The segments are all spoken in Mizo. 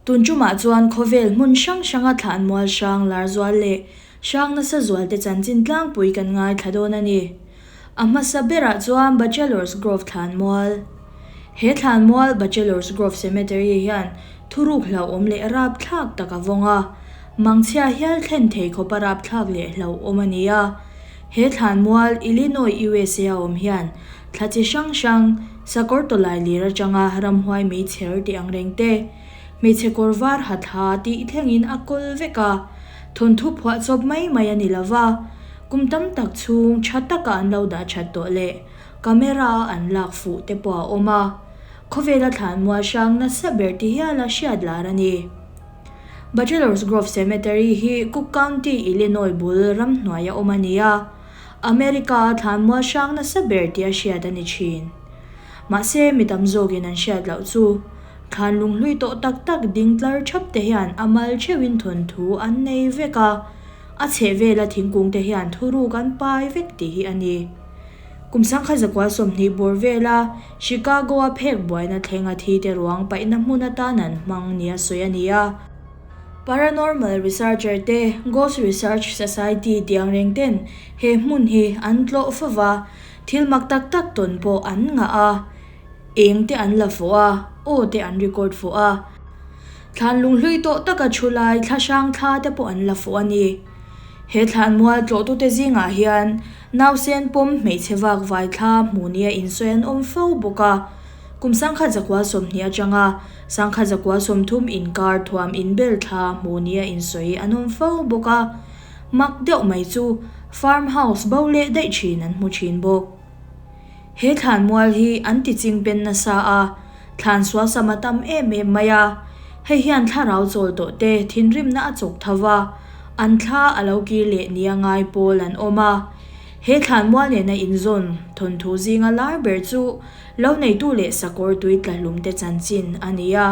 Tun tumah chuan khawvel hmun hrang hranga thlanmual hrang lar zual leh hrang nasa zualte chanchin tlangpui kan ngaithla dawn a ni. A hmasa berah chuan Bachelor's Grove thlanmual. He thlanmual Bachelor's Grove Cemetery hian thuruk hlauhawm leh rapthlak tak a vawng a, mangchhia hial thlen thei khawpa rapthlak leh hlauhawm a ni a. He thlanmual Illinois, USA a awm hian thla chi hrang hrang, sakawr tawlai lir atanga ramhuai meichher tih ang reng te, hmeichhe kawr var ha thla tih thlengin a kawl vek a, thawnthu phuah chawp mai mai a ni lo va, kum tam tak chhung tha taka an lo dah that tawh leh camera a an lak fuh te pawh a awm a, khawvela thlanmual hrang nasa ber ti hiala hriat lar a ni. Bachelor's Grove Cemetery hi Cook County, Illinois bul ramhnuaia awm a ni a, America-a thlanmual hrang nasa ber tia hriat a ni thin. Mahse, mi tam zawkin an hriat loh chu, thlan lunghlui tawh tak tak ding tlar thap te hian a mal theuhin thawnthu an nei vek a, a chhehvela thingkung te hian thuruk an pai vek tih hi a ni. Kum sangkhat zakua 20 bawr vela Chicago-a phek buaina thlenga thi te ruang paihna hmun atan an hmang nia sawi a ni a. Paranormal researcher te, Ghost Research Society tih ang reng ten he hmun hi an tlawh fo va, thil mak tak tak tawn pawh an ngah a, eng te an la fuh a, aw te an record fuh a. Thlan lunghlui tawh taka thu lai thla hrang thla te pawh an la fuh a ni. He thlanmual tlawhtute zingah hian nausen pawm hmeichhe vak vai thla hmuh nia insawi an awm fo bawk a. Kum sangkhat zakua 20 atanga sangkhat zakua 30 inkar thuam inbel thla hmuh nia insawi an awm fo bawk a. Mak deuh mai chu farm house bo leh daih thin an hmu thin bawk. He thlanmual hi an ti ching pen nasa a, thlan sual sam a tam em em mai a. Hei hian thlarau chawl tawh te thinrimna a chawk tho va, an thla a lo kir leh nia ngai pawl an awm a. He thlanmual nena inzawn thawnthu zinga lar ber chu Lo neitu leh sakawr tui tlahlum te chanchin a ni a.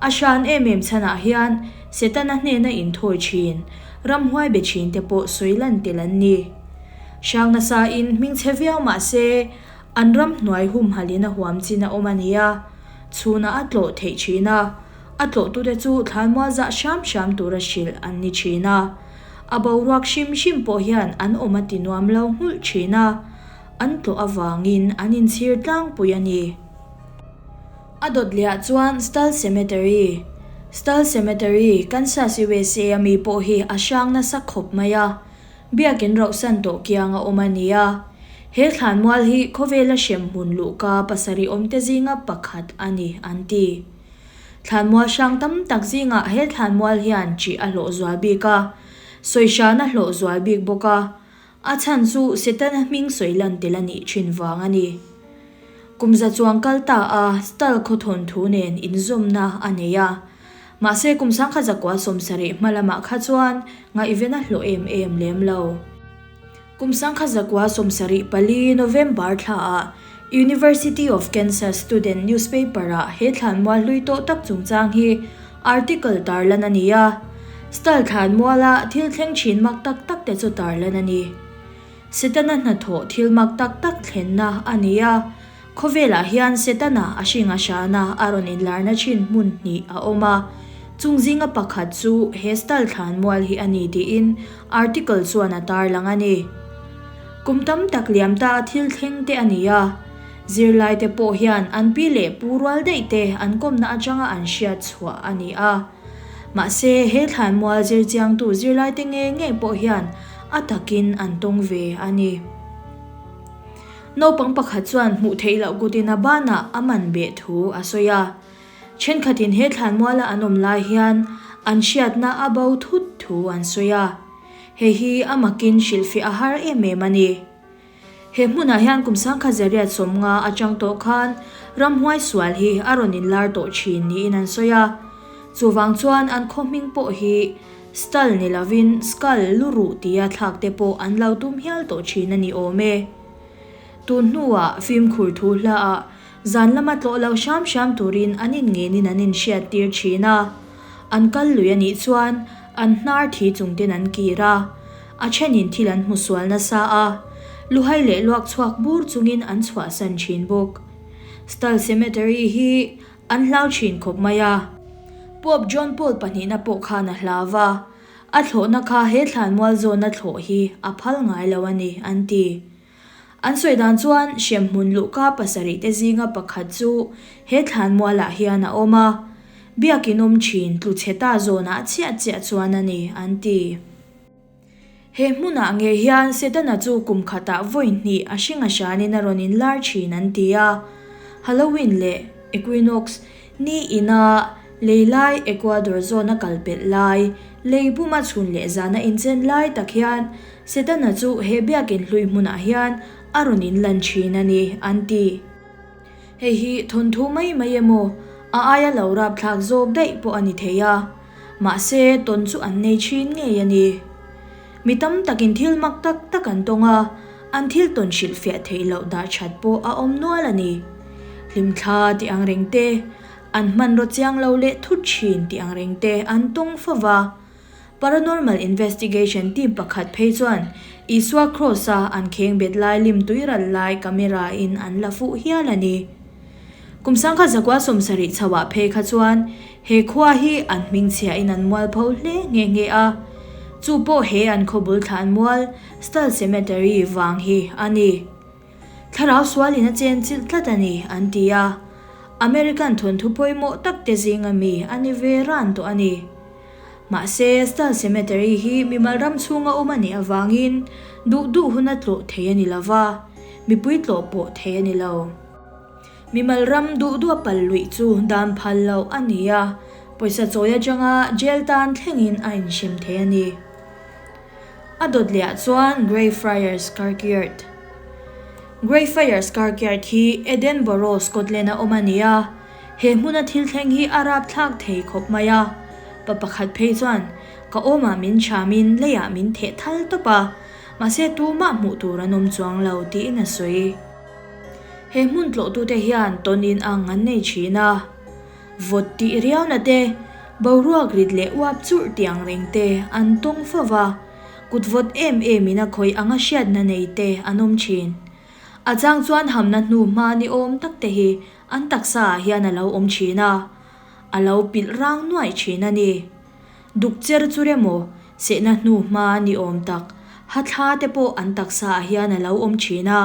A hran em em chhanah hian Setana hnena inthawi thin, ramhuai be thin te pawh sawi lan tel an ni. Hrang nasain hmingchhe viau mah se, an ramhnuai humhalhin a huam chin a awm a ni a, chhunah a tlawh theih thin a, a tlawhtute chu thlanmual zah hram hram tura hrilh an ni thin a. A boruak hrim hrim pawh hian an awm a ti nuam lo nghulh thin a. An tlawh avangin an inchhir tlangpui a ni. A dawt lehah chuan Stull Cemetery, Stull Cemetery, Kansas, USA a mi pawh hi a hrang nasa khawp mai a, biakin rauhsan tawh kiang a awm a ni a. He thlanmual hi khawvela hremhmun luhka pasarih awmte zinga pakhat a ni an ti. Thlanmual hrang tam tak zingah he thlanmual hian ṭih a hlawh zual bik a, sawihran a hlawh zual bik bawk a. A chhan chu Setana hming sawi lan tel a nih thin vang a ni. Kum za chuang kal ta a, Stull khaw thawnthu nen inzawmna a nei a. Mahse kum sangkhat zakua 70 hma lamah kha chuan ngaihven a hlawh em em lem lo. Kum sangkhat zakua 74 November thlaah University of Kansas student newspaper-ah he thlanmual hlui tawh tak chungchang hi article tarlan a ni a. Stull thlanmuala thil thleng thin mak tak tak te chu tarlan a ni. Setana hnathawh thil mak tak tak thlenna a ni a. Khawvelah hian Setana a hring a hrana a rawn inlarna thin hmun hnih a awm a. Chung zinga pakhat chu he Stull thlanmual hi a ni tiin article chuan a tarlang a ni. Kum tam tak liam ta a thil thleng te a ni a. Zirlaite pawh hian an pi leh pu rual daih te an kawmna atanga an hriat chhuah a ni a. Mahse, he thlanmual zirchiangtu zirlaite ngei ngei pawh hian a takin an tawng ve a ni. Naupang pakhat chuan hmuh theih loh kutin a banah a man beh thu a sawi a. Thenkhatin he thlanmuala an awm lai hian an hriatna a bo thut thu an sawi a. Hei hi a makin hrilhfiah a har em em a ni. He hmunah hian kum sangkhat zariat 50 atang tawh khan ramhuai sual hi a rawn inlar tawh thin niin an sawi a. Chuvang chuan an khaw hming pawh hi Stull ni lovin Skull lu ruh tia thlak te pawh an lo tum hial tawh thin a ni awm e. Tun hnuah fimkhur thu hlaah zan lama tlawh lo hram hram turin an inngenin an inhriat tir thin a. An kal lui a nih chuan an hnar thi chung ten an kir a. A thenin thil an hmu sual nasa a, luhai leh luak chhuak bur chungin an chhuahsan thin bawk. Stull Cemetery hi an hlau thin khawp mai a. Pope John Paul pahnihna pawh khan a hlau va, a thlawhna kha he thlanmual zawna thlawh hi a phal ngai lo a ni, an ti. An sawi dan chuan hremhmun luhka pasarihte zinga pakhat chu he thlanmualah hian a awm a, biakin awm thin tlu chhe ta zawnah chiah chiah chuan a ni, an ti. He hmunah ngei hian Setana chu kum khatah vawi hnih a hring a hranin a rawn inlar thin an ti a. Halloween leh Equinox ni ina lei lai Ecuador zawn a kal pelh lai, lei puma chhun leh zana inchen lai tak hian Setana chu he biakin hlui hmunah hian a rawn inlan thin a ni an ti. Hei hi thawnthu mai mai emaw, a aia lo rapthlak zawk daih pawh a ni thei a, mahse tawn chu an nei thin ngei a ni. Mi tam takin thil mak tak tak an tawng a, an thil tawn hrilhfiah theih loh dah that pawh a awm nual a ni. Hlimthla tih ang reng te, an hmanraw chiang lo leh thut thin tih ang reng te an tawng fo va. Paranormal Investigation team pakhat phei chuan Isua Kraws-a an khengbet lai lim tui ral lai camera in an la fuh hial a ni. Kum sangkhat zakua 70 chhoah phei kha chuan he khua hi an hmingchhiahin an mualpho hle nghe nghe a, chu pawh he an khawbul thlanmual Stull Cemetery vang hi a ni. Thlarau sualin a chen chilh tlat a ni, an ti a. American thawnthu pawimawh tak te zinga mi a ni ve ran tawh a ni. Mahse, Stull Cemetery hi mimal ram chhunga awm a nih avangin duh duh huna tlawh thei a ni lo va, mipui tlawh pawh thei a ni lo. Mimal ram duh duh a pal luih chu dan phal loh a ni a, pawisa chawi atanga jail tan thlengin a inhrem thei a ni. A dawt leh ah chuan Greyfriars Kirkyard. Greyfriars Kirkyard hi Edinburgh, Scotland a awm a ni a. He hmuna thil thleng hi a rapthlak thei khawp mai a. Pa pakhat phei chuan ka awmah min chhamin leiah min theh thal tawp a, mahse tumah hmuh tur an awm chuang lo tiin a sawi. He hmun tlawhtute hian tawn in ang an nei thin a. Vawt tih riauna te, boruak rit leh uap churh tih ang reng te an tawng fo va, kut vawt em em in a khawih anga hriatna nei te an awm thin. A chang chuan hamna hnu hma ni awm tak te hi an taksa ah hian a lo awm thin a, a lo pilh rang nuaih thin a ni. Duk cher chur emaw, sehna hnu hma ni awm tak, ha thla te pawh an taksa ah hian a lo awm thin a,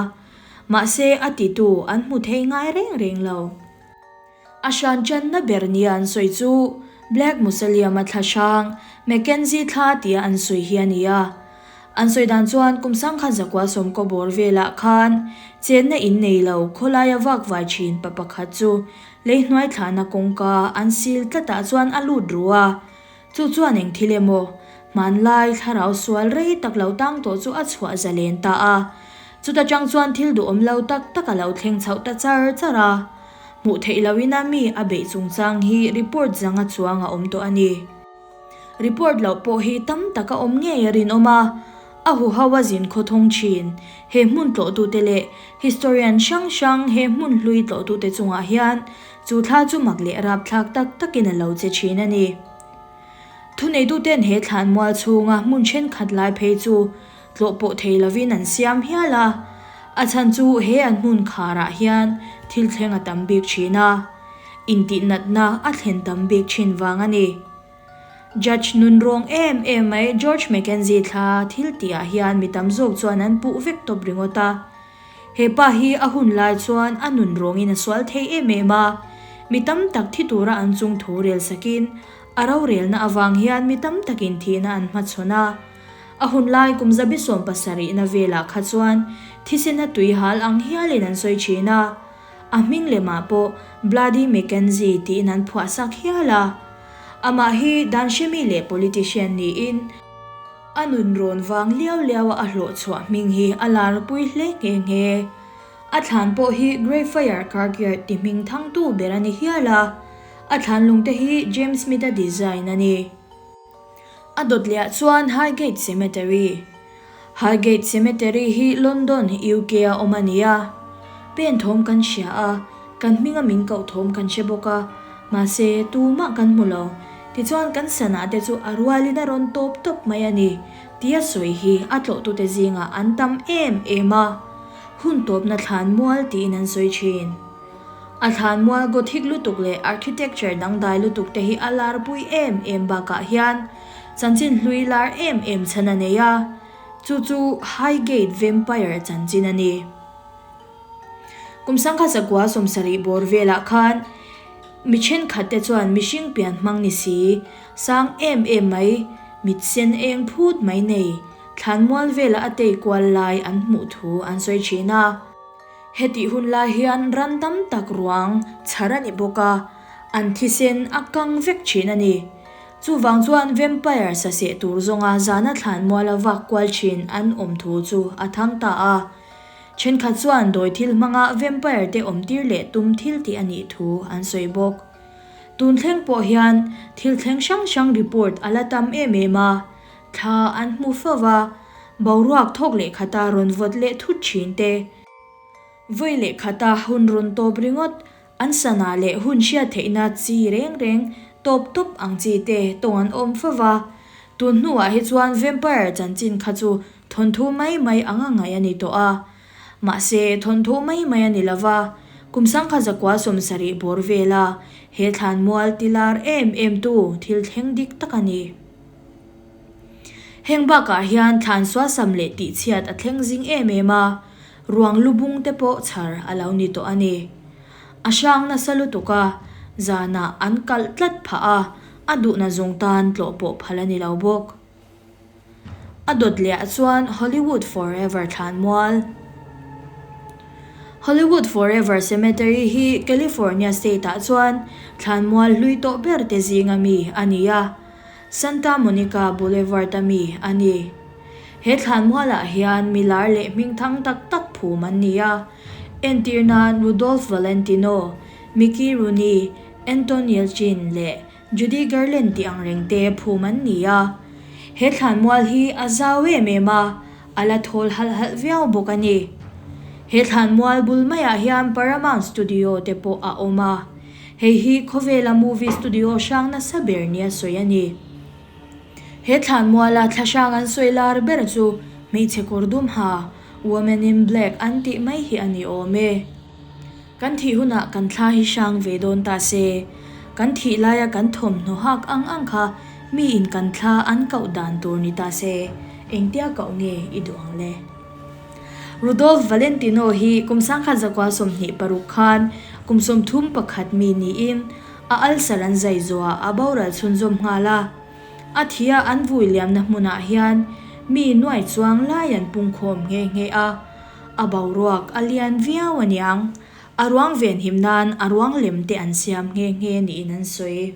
mahse a titu an hmu thei ngai reng reng lo. A hran channa ber nia an sawi chu Black Mausoleum-a thla hrang Mackenzie thla tia an sawi hi a ni a. An sawi dan chuan kum 1900 sawmkaw bawr velah khan chenna in nei lo khawlaia vak vai thin pa pakhat chu lei hnuai thlahna kawngka an sil tlatah chuan a lut ru a. Chu chuan eng thil emaw, hmanlai thlarau sual rei tak lo tang tawh chu a chhuah zalen ta a. Chuta tang chuan thil duhawm lo tak tak a lo thleng chhoh ta char char a. Hmuh theih lohin a mi a beih chungchang hi report zanga chuang a awm tawh a ni. Report loh pawh hi tam tak a awm ngei a rinawm a, a huho a zin khawthawng thin. He hmun tlawhtute leh historian hrang hrang he hmun hlui tlawhtute chungah hian chu thla chu mak leh rapthlak tak takin a lo che thin a ni. Thuneituten he thlanmual chhunga hmun thenkhat lai phei chu Tlawh pawh thei lovin an siam hial a, a chhan chu he an hmun kharah hian thil thleng a tam bik thin a, intihnatna a thlen tam bik thin vang a ni. Judge nun rawng em em mai George Mackenzie thla thil tihah hian mi tam zawk chuan an puh vek tawp ringawt a. He pa hi a hun lai chuan a nun rawngin a sual thei em em a, mi tam tak thi tura an chung thu rel sakin a rorelna avang hian mi tam takin thihna an hmachhawn a. A hun lai kum zabi 70na velah kha chuan thisena tui hal ang hialin an sawi thin a, a hming lemah pawh Bloody Mackenzie tiin an phuah sak hial a. Amah hi dan hremi leh politician niin a nun rawn vang liau liau a a hlawh chhuah hming hi a lar pui hle nghe nghe. A thlan pawh hi Greyfriar Kirkyard ti hming thangtu ber a ni hial a, a thlan lungte hi James Smith-a design a ni. A dawt leh ah chuan Highgate Cemetery. Highgate Cemetery hi London, UK a awm a ni a. Pen thawm kan hria a, kan hminga min koh thawm kan hre bawk a, mahse tumah kan hmu lo. Tichuan kan sana te chu a rualin a rawn tawp tawp mai a ni tia sawi hi a tlawhtute zingah an tam em em a. Hun tawpna thlan mual tiin an sawi thin. A thlanmual Gothic lutuk leh architecture dangdai lutuk te hi a larpui em em bakah hian chanchin hlui lar em em chhan a nei a, chu chu Highgate Vampire chanchin a ni. Kum sangkhat zakua 70 bawr velah khan mi thenkhat te chuan mihring pian hmang ni si, sang em em mai, mit sen eng phut mai nei, thlanmual vela a tei kual lai an hmuh thu an sawi thin a. Hetih hun lai hian ran tam tak ruang chhar a ni bawk a, an thisen a kang vek thin a ni. Chuvang chuan vampire saseh tur zawnga zana thlanmuala vak kual thin an awm thu chu a thang ta a. Thenkhat chuan dawi thil hmanga vampire te awm tir leh tum thil tih a nih thu an sawi bawk. Tun thleng pawh hian thil thleng hrang hrang report a la tam em em a, thla an hmu fo va, boruak thawk leh khata rawn vawt leh thut thin te, vawi leh khata hun rawn tawp ringawt an sana leh hun hriat theihna chi reng reng tawp tawp ang chi te tawng an awm fo va. Tun hnuah hi chuan vampire chanchin kha chu thawnthu mai mai anga ngaih a ni tawh a. Mahse, thawnthu mai mai a ni lo va, kum 1970 bawr vela he thlanmual ti lar em em tu thil thleng dik tak a ni. Heng bakah hian thlan sualsam leh tihchhiat a thleng zing em em a, ruang lu bung te pawh chhar a lo ni tawh a ni. A hrang nasa lutuk a, zanah an kalh tlat phah a, a duhna zawng tan tlawh pawh phal a ni lo bawk. A dawt lehah chuan Hollywood Forever thlanmual. Hollywood Forever Cemetery hi California state-ah chuan thlanmual hlui tawh ber te zinga mi a ni a. Santa Monica Boulevard-a mi a ni. He thlanmualah hian mi lar leh hmingthang tak tak phum an ni a, entir nan Rudolph Valentino, Mickey Rooney, Anton Yelchin leh Judy Garland tih ang reng te phum an ni a. He thlanmual hi a zau em em a, a la thawl halh halh viau bawk a ni. He thlanmual bul maiah hian Paramount Studio te pawh a awm a. Hei hi khawvela movie studio hrang nasa ber nia sawi a ni. He thlanmuala thla hrang an sawi lar ber chu hmeichhe kawr dum ha, Woman in Black an tih mai hi a ni awm e. Kan thih hunah kan thla hi hrang ve dawn ta se, kan thih laia kan thawmhnaw hak ang ang kha miin kan thla an koh dan tur ni ta se, engtia koh nge i duh ang le? Rudolf Valentino hi kum 1926 khan kum 31 mi niin a ulcer an zai zuah a boral chhunzawm nghal a. A thia an vui liamna hmunah hian mi nuai chuang lai an pungkhawm nghe nghe a, a boruak a lian viau aniang. A ruang venhim nan a ruang lem te an siam nghe nghe niin an sawi.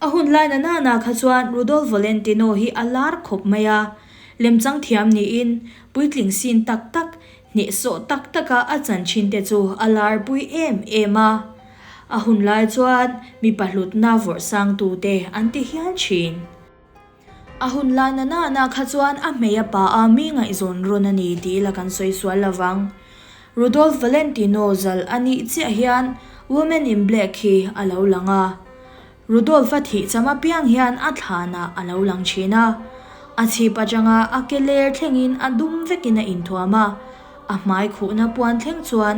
A hun lai na nana kha chuan Rudolf Valentino hi a lar khawp mai a, lemchang thiam niin puitling sin tak tak, hnehsawh tak taka a chan thin te chu a larpui em em a. A hun lai chuan mipa hlutna vawrh sangtute an ti hial thin. A hun lai na nana kha chuan a hmei a pa a mi ngaihzawn rawn a ni tih ila kan sawi sual lo vang. Rudolf Valentino zal a nih chiah hian Woman in Black hi a lo lang a. Rudolf a thih cham apiang hian a thlanah a lo lang thin a. A chhip atanga a ke ler thlengin a dum vekin a inthuam a, a hmai khuhna puan thleng chuan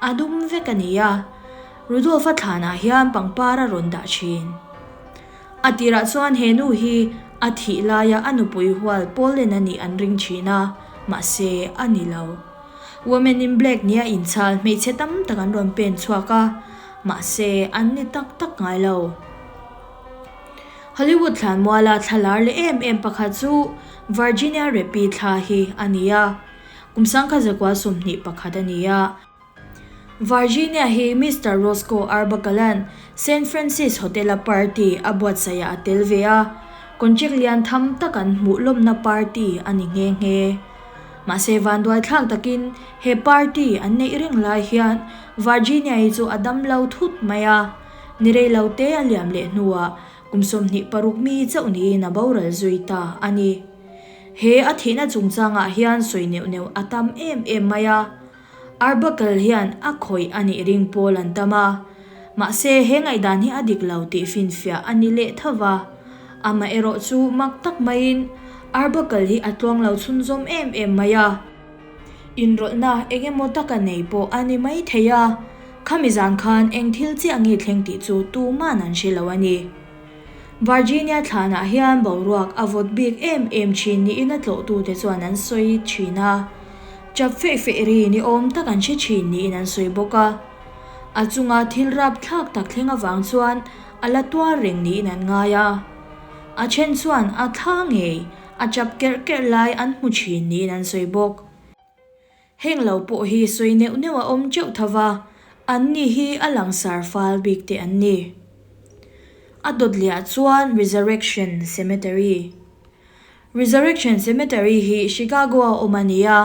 a dum vek a ni a. Rudolf a thlanah hian pangpar a rawn dah thin. A tirah chuan he nu hi a thih laia a nupui hual Pauline a nih an ring thin a, mahse a ni lo. Woman in Black nia inchhal hmeichhe tam tak an rawn pen chhuak a, mahse an ni tak tak ngai lo. Hollywood thlanmuala thla lar leh em em pakhat chu Virginia Rappe thla hi a ni a, kum 1921 a ni a. Virginia hi Mister Roscoe Arbuckle-a'n Saint Francis Hotel-a party a buatsaihah a tel ve a, contract lian tham tak an hmuh lawmna party a ni nghe nghe. Mahse vanduaithlak takin he party an neih reng lai hian Virginia-i chu a dam lo thut mai a, ni rei lo te a liam leh hnuah kum 26 mi chauh niin a boral zui ta a ni. He a thihna chungchangah hian sawi neuh neuh a tam em em mai a. Arbuckle hian a khawih a nih ring pawl an tam a, mahse he ngaihdan hi a dik lo tih finfiah a ni leh tho va. Amaherawh chu mak tak maiin Arbuckle hi a tluang lo chhunzawm em em mai a. Inrawlhna eng emaw taka nei pawh a ni mai thei a, Khami zan khan eng thil chiah nge thleng tih chu tuman an hre lo a ni. Virginia thlanah hian boruak a vawt bik em em thin niin a tlawhtute chuan an sawi thin a, chap feih feih ri ni awm tak an hre thin niin an sawi bawk a. A chunga thil rapthlak tak thleng avang chuan a la tuar reng niin an ngai a. A then chuan a thla ngei a chap kerh kerh lai an hmu thin niin an sawi bawk. Heng lo pawh hi sawi neuh neuh a awm teuh tho va, an ni hi a langsar fal bik te an ni. A dawt leh ah chuan Resurrection Cemetery. Resurrection Cemetery hi Chicago a awm a ni a,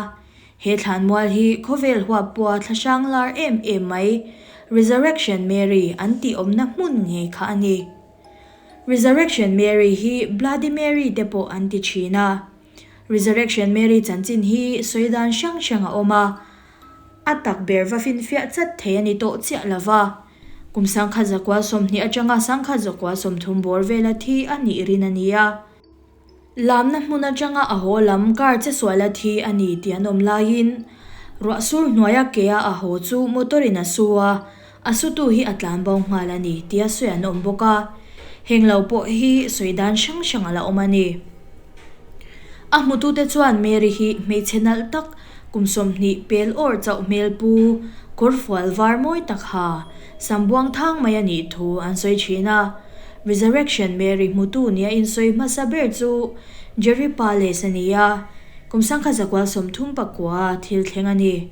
he thlanmual hi khawvel huap pawha thlahrang lar em em mai Resurrection Mary an tih awmna hmun ngei kha a ni. Resurrection Mary hi Bloody Mary te pawh an ti thin a. Resurrection Mary chanchin hi sawi dan hrang hrang a awm a, a tak ber va finfiah chat thei a ni tawh chiah lo va. Kum sangkhat zakua 20 atanga sangkhat zakua 30 bawr vela thi a nih rin a ni a. Lamna hmun atanga a haw lam car che suala thi a ni tih an awm laiin ruah sur hnuaia kea a haw chu motor in a su a, a sutu hi a tlan bo nghal a ni tia sawi an awm bawk a, heng lo pawh hi sawi dan hrang hrang a la awm a ni. A hmutute chuan Mary hi hmeichhe nalh tak kum 20 pel awr chauh hmel pu kawrfual var mawi tak ha sam buang thang mai a nih thu an sawi thin a. Resurrection Mary hmutu nia insawi hmasa ber chu Jerry Pales a ni a, kum sangkhat zakual 39 thil thleng a ni.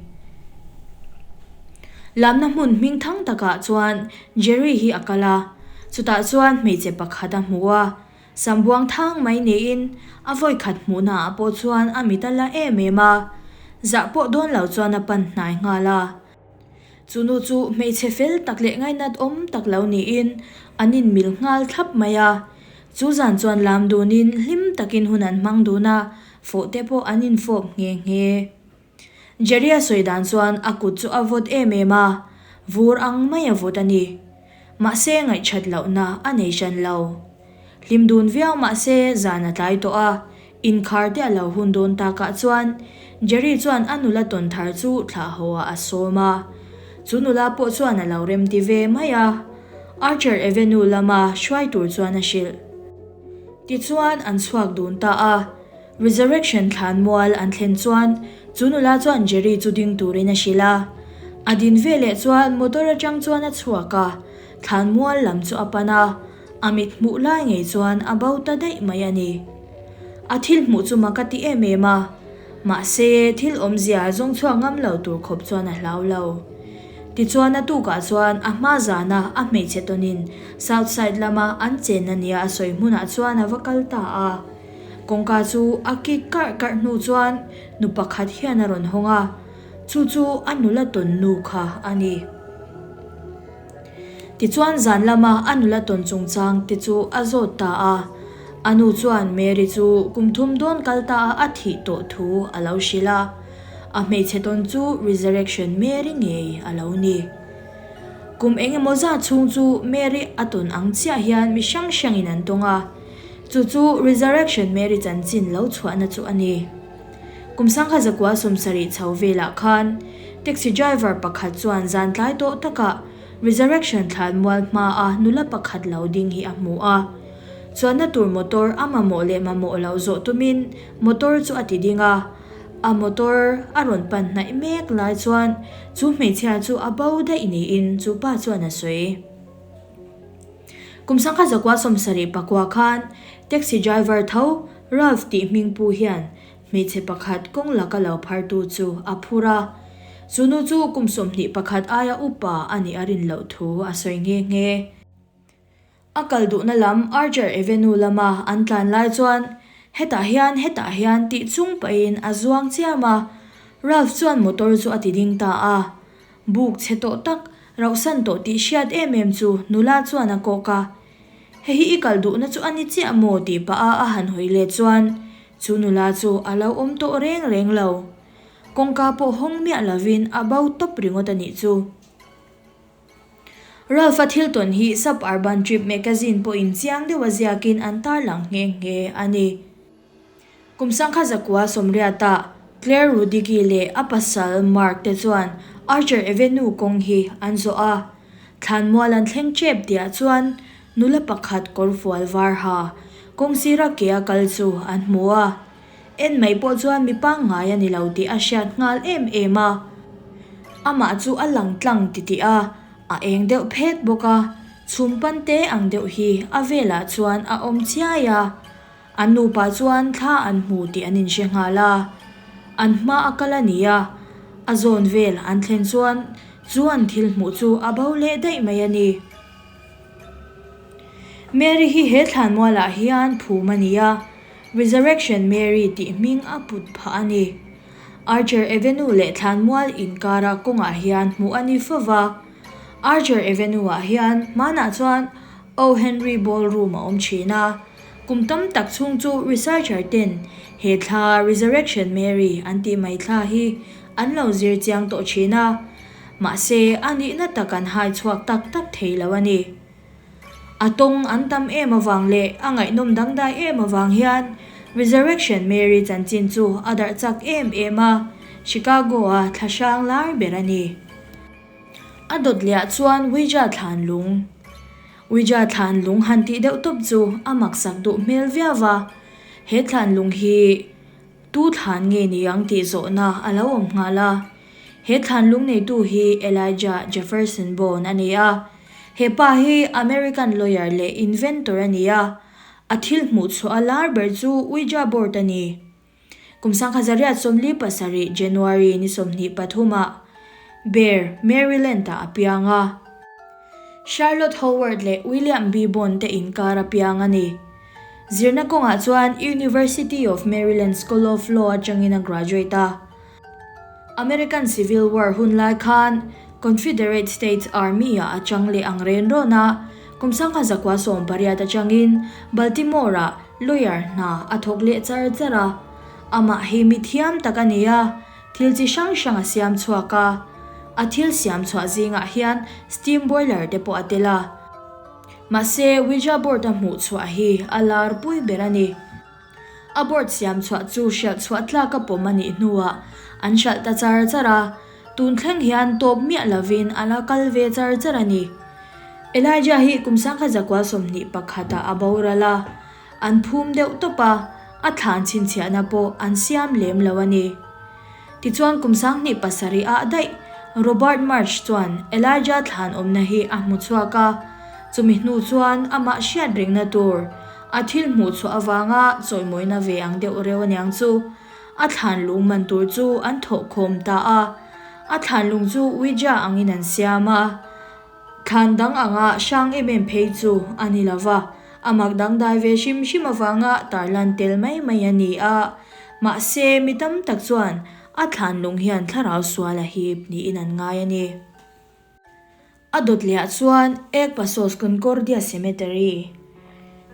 Lamna hmun hming thang takah chuan Jerry hi a kal a, chutah chuan hmeichhe pakhat a hmu a, sam buang thang mai niin a vawi khat hmuhnaah pawh chuan a mit a la em em a, zah pawh dawn lo chuan a pan hnai nghal a. Chu nu chu hmeichhe fel tak leh ngainat awm tak lo niin an inmil nghal thlap mai a. Chu zan chuan lam dunin hlim takin hun an hmang dun a, fawh te pawh an infawp nghe nghe. Jerry-a sawi dan chuan a kut chu a vawt em em a, vur ang mai a vawt a ni. Mahse ngaihthat lohna a nei hran lo. Hlim dun viau mahse zan a tlai tawh a, inkhar te a lo hun dawn takah chuan Jerry chuan a nula tawn thar chu thlah haw ah a sawm a. Chu nula pawh chuan a lo remti ve mai a, Archer Avenue lama hruai tur chuan a hrilh. Tichuan an chhuak dun ta a. Resurrection thlanmual an thlen chuan chu nula chuan Jerry chu ding turin a hrilh a. A din veleh chuan motor atang chuan a chhuak a, thlanmual lam chu a pan a, a mit hmuh lai ngei chuan a bo ta daih mai a ni. A thil hmuh chu mak a ti em em a, mahse thil awmzia zawng chhuak ngam lo tur khawp chuan a hlau lo. Tichuan a tukah chuan a hma zana a hmeichhe tawnin South Side lama an chenna nia a sawi hmunah chuan a va kal ta a. Kawngka chu a kik karh karh hnu chuan nu pakhat hian a rawn hawng a, chu chu a nula tawn nu kha a ni. Tichuan zan lama a nula tawn chungchang te chu a zawt ta a, a nu chuan Mary chu kum thum dawn kal ta a a thih tawh thu a lo hrilh a, a hmeichhe tawn chu Resurrection Mary ngei a lo ni. Kum eng emaw zat chhung chu Mary a tawn ang chiah hian mi hrang hrangin an tawng a, Chu chu Resurrection Mary chanchin lo chhuahna chu a ni. Kum sangkhat zakua 70 chho velah khan taxi driver pakhat chuan zan tlai tawh takah Resurrection thlanmual hmaa nula pakhat lo ding hi a hmu a. Chuanna tur motor a mamawh leh mamawh loh zawh tumin motor chu a ti ding a. A motor a rawn pan hnaih mek lai chuan chu hmeichhia chu a bo daih niin chu pa chuan a sawi. Kum sangkhat zakua 79 khan taxi driver tho Ralph tih hming pu hian hmeichhe pakhat kawng laka lo phartu chu a phur a. Chu nu chu kum 21 aia upa a nih a rin loh thu a sawi nghe nghe. A kal duhna lam Archer Avenue lama an tlan lai chuan hetah hian hetah hian tih chung pahin a zuang chiam a, Ralph chuan motor chu a ti ding ta a. Buk chhe tawh tak, rauhsan tawh tih hriat em em chu nula chuan a kawk a. Hei hi i kal duhna chu a ni chiah maw tih pah a a han hawi let chuan chu nula chu a lo awm tawh reng reng lo. Kawngka pawh hawng miah lovin a bo tawp ringawt a nih chu. Ralph-a thil tawn hi Suburban Trip magazine pawhin chiang deuha ziakin an tarlang nghe nghe a ni. Kum sangkhat zakua 80-ah. Claire Rudigi leh a pasal Mark te chuan Archer Avenue kawng hi an zawh a. Thlanmual an thleng tep tihah chuan nula pakhat kawrfual var ha kawng sira ke a kal chu an hmu a. En mai pawh chuan mi pangngai a ni lo tih a hriat nghal em em a. Amah chu a lang tlang titih a, a eng deuh phet bawk a, chhum pante ang deuh hi a velah chuan a awm chiai a. An nupa chuan thla an hmu tih an inhre nghal a, an hma a kal a ni a, a zawn vel an thlen chuan chu an thil hmuh chu a bo leh daih mai a ni. Mary hi he thlanmualah hian phum a ni a, Resurrection Mary tih hming a put phah a ni. Archer Avenue leh thlanmual inkara kawngah hian hmuh a ni fo va, Archer Avenue-ah hian hmanah chuan O. Henry Ballroom a awm thin a. Kum tam tak chhung chu researcher ten he thla Resurrection Mary an tih mai thla hi an lo zir chiang tawh thin a, mahse a nihna tak an hai chhuak tak tak thei lo a ni. A tawng an tam em avang leh a ngaihnawm dangdai em avang hian Resurrection Mary chanchin chu a darh chak em em a, Chicago-a thla hrang lar ber a ni. A dawt lehah chuan Ouija thlan lung. Ouija thlan lung han tih deuh tawp chu a maksak duh hmel viau va, he thlan lung hi tu thlan nge ni ang tih zawhna a lo awm nghal a. He thlan lung neitu hi Elijah Jefferson Bone a ni a, he pa hi American lawyer leh inventor a ni a, a thil hmuh chhuah a lar ber chu Ouija board a ni. Kum 1847 January ni 23 ah Bear, Maryland ah a piang a. Charlotte Howard leh William B. Bond te inkar a piang a ni. Zirna kawngah chuan University of Maryland School of Law atangin a graduate a. American Civil War hun lai khan Confederate States Army ah a chang leh ang ren rawn a, kum 1918 atangin Baltimore ah lawyer hna a thawk leh char char a. Amah hi mi thiam tak a ni a, thil chi hrang hrang a siam chhuak a. A thil siam chhuah zingah hian steam boiler te pawh a tel a. Mahse, Ouija board a hmuh chhuah hi a lar pui ber a ni. A board siam chhuah chu hrialh chhuah tlak a pawm a nih hnuah an hralh ta char char a, tun thleng hian tawp miah lovin a la kal ve char char a ni. Elijah hi kum 1921 ah a boral a, an phum deuh tawp a, a thlan chhinchhiahna pawh an siam lem lo a ni. Tichuan kum 2007 ah daih Robert March chuan Elijah thlan awmna hi a hmu chhuak a, chumi hnu chuan amah hriat rengna tur A thil hmuh chhuah avanga chawimawina ve ang deuh reuh aniang chu a thlan lung man tur chu an thawh khawm ta a. A thlan lung chu Ouija angin an siam a, thlan dang anga hrang em em phei chu a ni lo va, a mak dangdai ve hrim hrim avanga tarlan tel mai mai a ni a. Mahse, mi tam tak chuan a thlan lung hian thlarau sual a hip niin an ngai a ni. A dawt lehah chuan Ek Pasos Concordia Cemetery,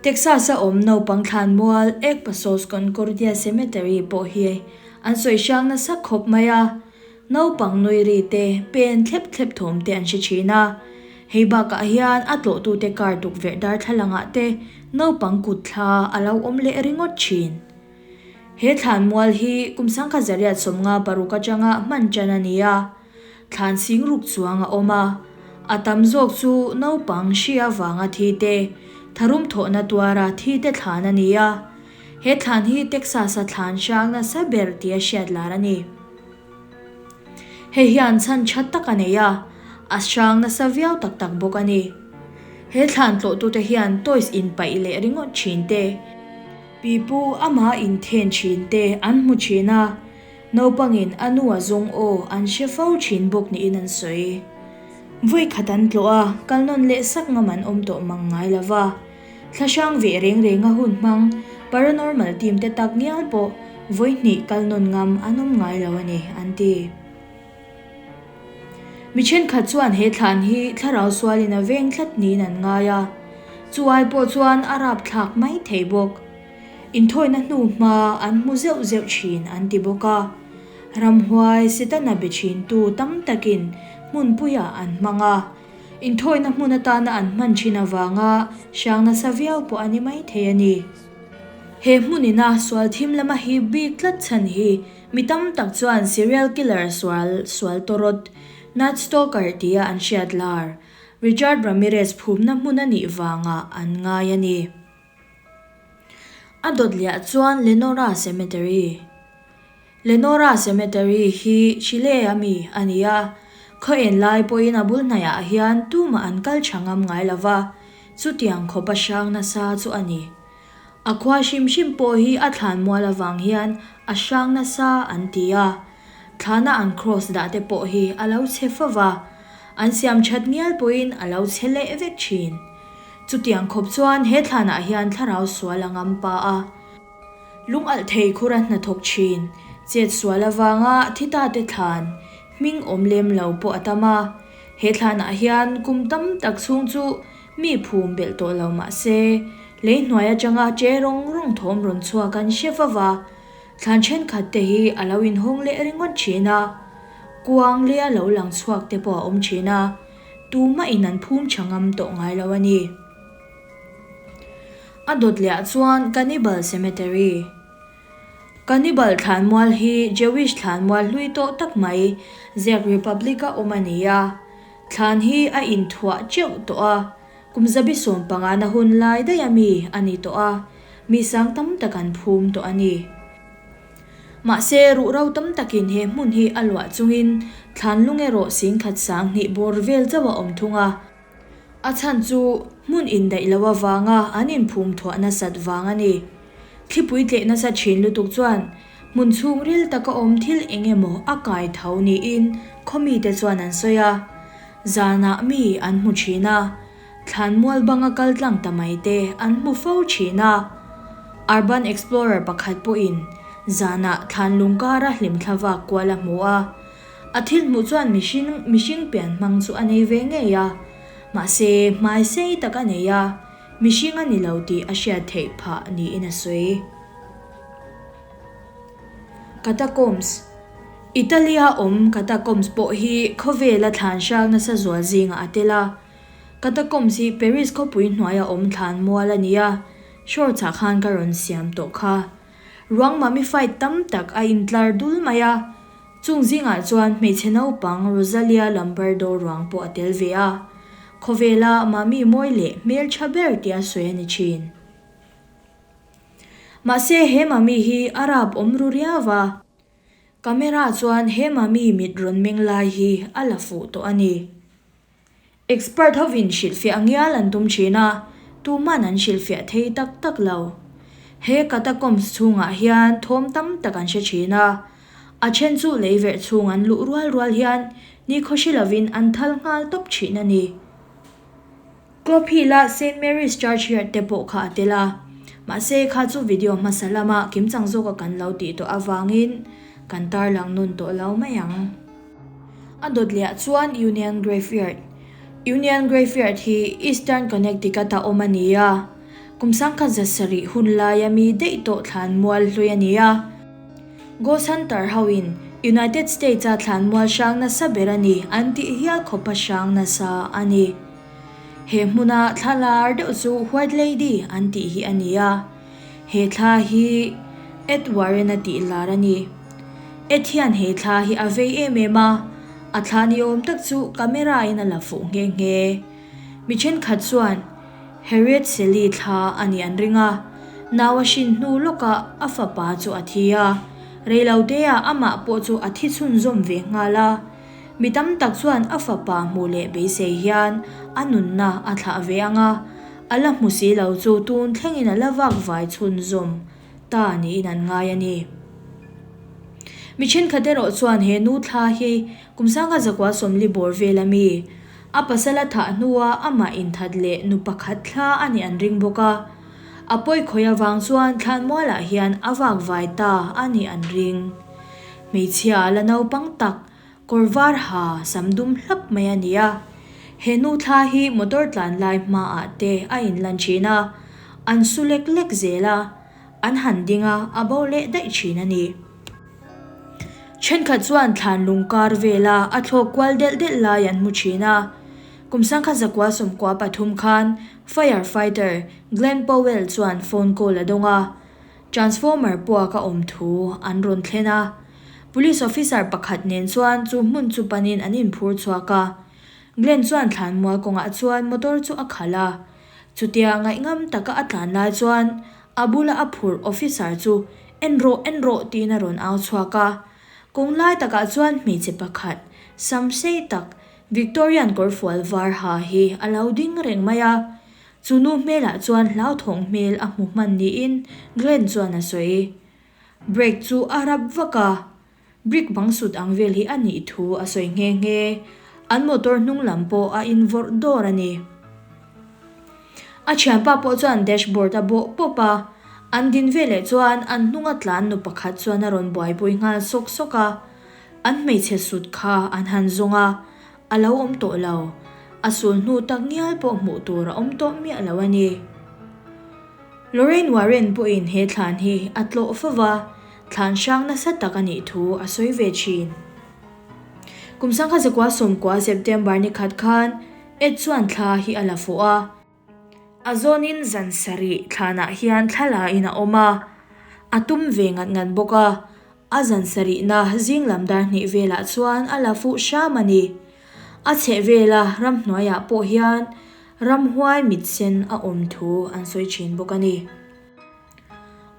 Texas-a awm naupang thlanmual Ek Pasos Concordia Cemetery pawh hi an sawi hrang nasa khawp mai a, naupang nui ri te, pen thlep thlep thawm te an hre thin a. Hei bakah hian a tlawhtute kar tukverh darthlalangah te naupang kut thla a lo awm leh ringawt thin. He thlanmual hi kum 1956 atanga hman tan a ni a. Thlan sing ruk chuang a awm a, a tam zawk chu naupang hri avanga thi te, tharum thawhna tuara thi te thlan a ni a. He thlan hi Texas-a thlan hrang nasa ber tia hriat lar a ni. Hei hian chhan tha tak a nei a, a hrang nasa viau tak tak bawk a ni. He thlan tlawhtute hian toys inpaih leh ringawt thin te, pipu ama inthen thin te an hmu thin a, Naupangin a nu a zawng aw an hre fo thin bawk niin an sawi. Vawi khat an tlawh a, kal nawn leh sak ngam an awm tawh mang ngai lo va. Thla hrang veh reng reng a hun hmang paranormal team te tak ngial pawh vawi hnih kal nawn ngam an awm ngai lo a ni, an ti. Mi thenkhat chuan he thlan hi thlarau sualin a veng tlat niin an ngai a, chu ai pawh chuan a rapthlak mai thei bawk. Inthawina hnu hma an hmu zeuh zeuh thin an ti bawk a, ramhuai Setana be thintu tam takin hmunpuiah an hmang a, inthawina hmun atana an hman thin avanga hrang nasa viau pawh a ni mai thei a ni. He hmunina sual thim lama hip bik tlat chhan hi Mi tam tak chuan serial killer sual sual tawrawt, Night Stalker tia an hriat lar, Richard Ramirez phumna hmun a nih vangah an ngai a ni. A dawt liah chuan Lenora Cemetery. Lenora Cemetery hi Chile a mi a ni a, khaw en lai pawhin a bul hnaiah hian tumah an kal tha ngam ngai lo va, chutiang khawp a hrang nasa chu a ni. A khua hrim hrim pawh hi a thlan mual avang hian a hrang nasa an ti a, thlana an cross dah te pawh hi a lo chhe fo va, an siam that ngial pawhin a lo chhe leh vek thin. Chutiang khawp chuan he thlanah hian thlarau sual a ngam pa a. Lung alh thei khura hnathawk thin, chet sual avanga thi ta te thlan, hming awm lem lo pawh a tam a. He thlanah hian kum tam tak chhung chu mi phum belh tawh lo mah se, lei hnuai atanga che rawng rawng thawm rawn chhuak an hre va va. Thlan thenkhat te hi a lo inhawng leh ringawt thin a, kuang lea lo lang chhuak te pawh a awm thin a, tumah in an phum tha ngam tawh ngai lo a ni. A dawt leh ah chuan Cannibal Cemetery. Cannibal thlanmual hi Jewish thlanmual hlui tawh tak mai Czech Republic-a awm a ni a. Thlan hi a inthuah teuh tawh a, kum zabi 15 na hun lai daih a mi a ni tawh a, mi sang tam tak an phum tawh a ni. Mahse, ruhro tam takin he hmun hi a luah chungin thlan lung erawh 10,000 sanghnih bawr vel chauh a awm thung a. A chhan chu hmun indaih loh avanga an inphum thuah nasat vang a ni. Thlipui tleh nasa thin lutuk chuan hmun chhungril taka awm thil eng emaw a kai tho niin khaw mite chuan an sawi a. Zanah mi an hmu thin a, thlanmual banga kal tlang ta mai te an hmu fo thin a. Urban Explorer pakhat pawhin zanah thlanlung kara hlimthla vak kual a hmu a. A thil hmuh chuan mihring mihring pian hmang chu a nei ve ngei a, mahse hmai sei tak a nei a, mihring a ni lo tih a hriat theih phah niin a sawi. Catacombs, Italy-a awm catacombs pawh hi khawvela thlan hrang nasa zual zingah a tel a. Catacombs hi Paris khawpui hnuaia awm thlan mual a ni a, shorts ah khan ka rawn siam tawh kha. Ruang mummified tam tak a intlar dul mai a. Chung zingah chuan hmeichhe naupang Rosalia Lombardo ruang pawh a tel ve a, khawvela mami mawi leh hmeltha ber tia sawi a ni thin. Mahse he mami hi a rap awm ru riau a, camera chuan he mami mit rawn meng lai hi a la fuh tawh a ni. Expert hovin hrilhfiah ngial an tum thin a, tuman an hrilhfiah thei tak tak lo. He catacombs chhungah hian thawm tam tak an hre thin a, a then chu lei verh chhung an luh rual rual hian nikhaw hre lovin an thal nghal tawp thin a ni. Clop Hill-a Saint Mary's Churchyard te pawh kha a tel a, mahse kha chu video hmasa lama kimchang zawka kan lo tih tawh avangin kan tarlang nawn tawh lo mai ang. A dawt leh ah chuan Union Graveyard. Union Graveyard hi Eastern Connecticut-a awm a ni a, kum 1700 hun laia mi daih tawh thlanmual hlui a ni a. Ghost Hunter hoin United States-a thlanmual hrang nasa ber a ni an tih hial khawpa hrang nasa a ni. He hmuna thla lar deuh chu White Lady an tih hi a ni a. He thla hi Ed Warren-a tih lar a ni. Ed hian he thla hi a vei em em a, a thla ni awm tak chu camera-in a la fuh nghe nghe. Mi thenkhat chuan Harriet Sally thla a nih an ring a, nau a hrin hnu lawkah a fapa chu a thi a, reiloteah amah pawh chu a thi chhunzawm ve nghal a. Mi tam tak chuan a fapa hmuh leh beisei hian a nunna a thlah ve ang a, A la hmu si lo chu tun thlengin a la vak vai chhunzawm ta niin an ngai a ni. Mi thenkhat erawh chuan he nu thla hi kum 1940 bawr vel a mi, a pasal a thah hnua amah inthat leh nu pakhat thla a nih an ring bawk a. A pawi khawih avang chuan thlanmualah hian a vak vai ta a nih an ring. Hmeichhia a la naupang tak Kawr var ha sam dum hlap mai a ni a, he nu thla hi motor tlan lai hmaah te a inlan thin a, an su lek lek zel a, an han ding a, a bo leh daih thin a ni. Thenkhat chuan thlan lung kar vela a thlawk kual delh delh lai an hmu thin a, kum 1993 khan fire fighter Glen Powell chuan phone call a dawng a, transformer puak a awm thu an rawn thlen a. Police officer pakhat nen chuan chu hmun chu panin an inphur chhuak a. Glenn chuan thlanmual kawngah chuan motor chu a khalh a. Chutia ngaihngam taka a tlan lai chuan a bula a phurh officer chu En rawh, en rawh tiin a rawn au chhuak a. Kawng lai takah chuan hmeichhe pakhat, sam sei tak, Victorian kawrfual var ha hi a lo ding reng mai a. Chu nu hmelah chuan hlauthawng hmel a hmu hman niin Glenn chuan a sawi. Brake chu a rap vak a, brick bang sut ang vel hi a nih thu a sawi nghe nghe. An motor hnung lam pawh a invawrh dawr a ni. A thianpa pawh chuan dashboard a bawh pawp a, an din veleh chuan an hnunga tlan nu pakhat chuan a rawn buaipui nghal sawk sawk a. An hmeichhe sut kha an han zawng a, A lo awm tawh lo. A sul hnu tak ngial pawh hmuh tur a awm tawh miah lo a ni. Lorraine Warren pawhin he thlan hi a tlawh fo va, thlan hrang nasa tak a nih thu a sawi ve thin. Kum sangkhat zakua sawmkua September ni khat khan Ed chuan thla hi a la fuh a. A zawnin zan sarih thlanah hian thla la in a awm a, a tum ve ngat ngat bawk a. A zan sarihna zing lam dar hnih velah chuan a la fuh hram a ni. A chheh vela ramhnuaiah pawh hian ramhuai mit sen a awm thu an sawi thin bawk a ni.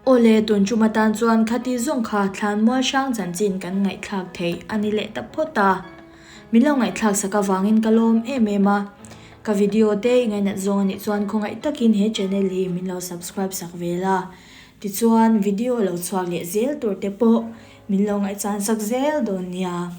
Awle, tun tum atan chuan khati zawng kha thlanmual hrang chanchin kan ngaihthlak theih a ni leh ta phawt a. Min lo ngaihthlak sak avangin ka lawm em em a. Ka video te i ngainat zawng a nih chuan khawngaih takin he channel hi min lo subscribe sak ve la. Tichuan video lo chhuak leh zel tur te pawh min lo ngaihchan sak zel dawn nia.